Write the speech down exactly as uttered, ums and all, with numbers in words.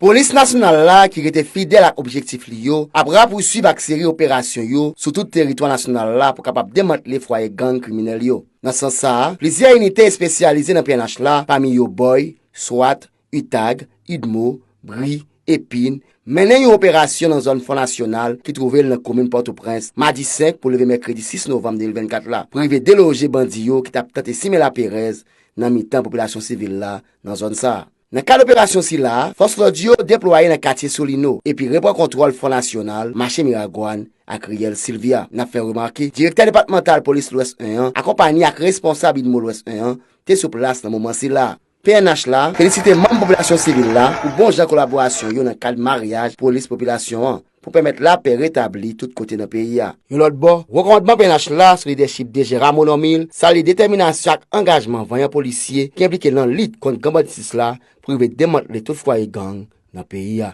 Polis nasyonal la, ki rete fidèl ak objektif li yo, ap rapousuiv ak seri operasyon yo sou tout teritwa nasyonal la pou kapab demantle fwaye gang kriminèl yo. Nan sans sa a, plizyè inite espesyalize nan P N H la, pami yo Boy, swat, UTAG, UDMO, bri, Epin, mennen yon operasyon nan zòn Fon Nasyonal ki twouve l nan komin Pòtoprens, madi senk pou leve mèkredi sis novanm de mil vennkat la, pou rive deloje bandi yo ki t ap tante simen laperèz nan mitan popilasyon sivil la nan zòn sa a. Nan kad operasyon sila a, fòs lòd yo deplwaye nan katye Solino epi repran kontwòl Fon Nasyonal, mache Miragwàn ak riyèl Silvya. N ap fè remake, direktè depatmantal polis Lwès en an, akonpanye ak responsab UDMO Lwès en an, te sou plas nan moman sila a. P N H la felisite manm popilasyon sivil la pou bon jan kolaborasyon yo nan kad maryaj polis-popilasyon an pou pèmèt lapè retabli tout kote nan peyi a. Yon lòt bò, wo kòmandman P N H la, sou lidèchip D G Rameau Normil, salye detèminasyon ak angajman vanyan polisye ki enplike nan lit kont gang banditis la pou rive demantle tout fwaye gang nan peyi a.